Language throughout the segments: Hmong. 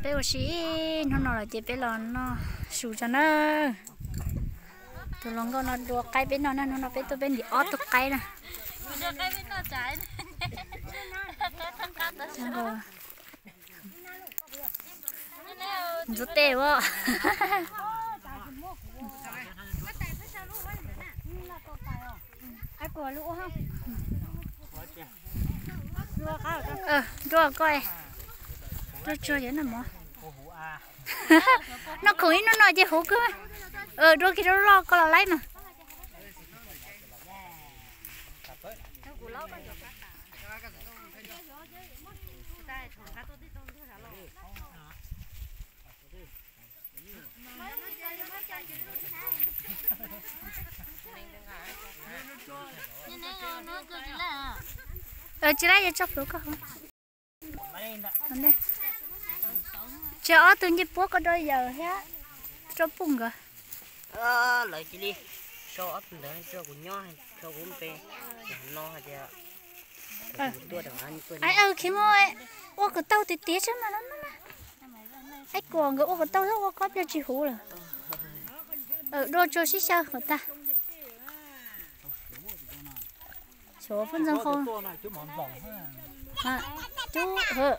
Peb ua si hnub no lawm ces peb los noj su tso na. Tus hluas nkauj no dua qaib peb noj na, hnub no peb tuaj peb ntim ob tug qaib na. Ntxuav tes ua. Dua koj, dua tsuag cov noj mov. Noj khoom ib noj no ces huv kawg. Dua kiag rau loj koj los laib mas. Tsis laib, yuav tso plhuav koj. Tsis ob tug ncej puab koj rau yawm thiab rau puj nkawd. Lawv cia li sau ob tug ntawd rau kuv nyob, rau kuv npe no hais tias tuaj. Khiav mus ua kom tau tiag tiag tseeb mas no. Aib Kuam nkawd ua kom tau xwb, ua kob pliag tsis huv lawm. Dua tsuag sib xyaw kom tag. Xyov poj ntxoog qhau. Cub hwm.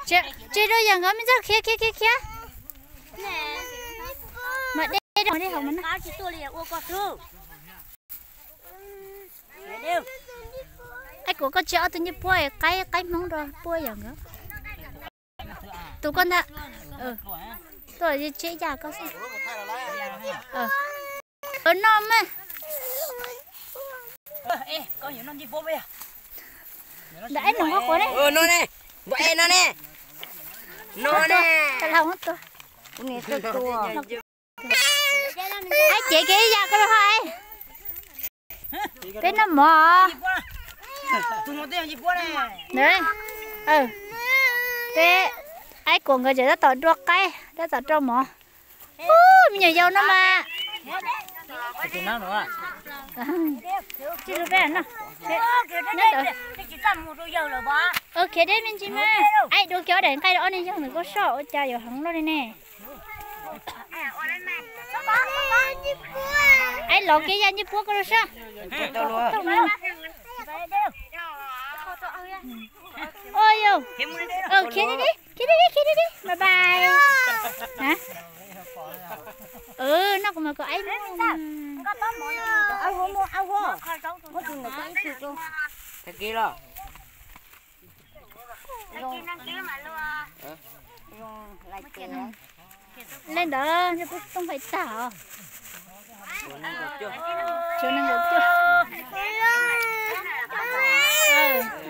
Tseg rau yam nkawd me ntxawg khiav khiav khiav khiav. Mas de rau de hauv mas na. Aib Kuam koj tsis ob tug ncej puab qaib, qaib Hmoob rau puab yam nkawd. Tus koj ntag. Tuaj tseb yaj koj xwb. Noj mas. Ntawm aib nus qhuav qhuav ne. Noj ne. Noj ne. Aib cev kiag ib yam koj los ho aib. Peb noj mov. Peb, aib Kuam nkawd tseem tab tom dua qaib, tab tom rau mov. Ub, me nyuam yaus no mas. Khiav deb me ntsis mas. Aib dua kiag ob daim nqaij rau ob niag yawg ntawd koj soj ua cas yuav heev loj li ne. Aib lov kiag yaj ncej puab koj rau soj. Ua yau. Khiav deb deb, khiav deb deb, khiav deb deb, bye bye. Noj kuv mas kom aib. Tag kis los. Leej ntawd kuj tooj fais tag os. Tshuav nees nkaum cuaj.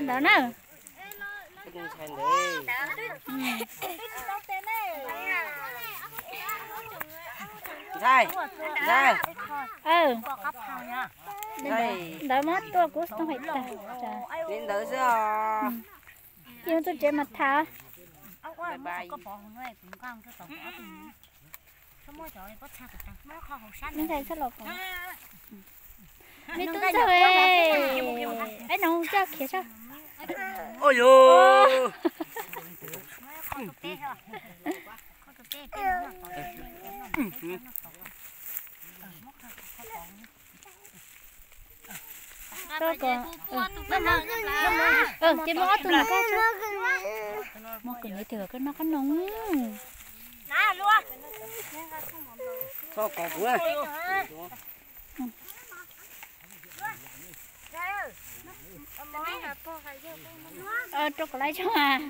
Ntawd na. Ntxhais, ntxhais. Ntawd muab tuaj kuv tooj fais tag. Li ntawd xwb os. Ib hnub tuaj tsev mas tham. Ntxhais txhob los kom. Me tub ntxawg, aib no coj khiav sab. Koj ko, ces muab ob tug mus koj, muab kom nws twg koj noj qab noog. Txhob kov kuv. Rau kom laiv tso mas.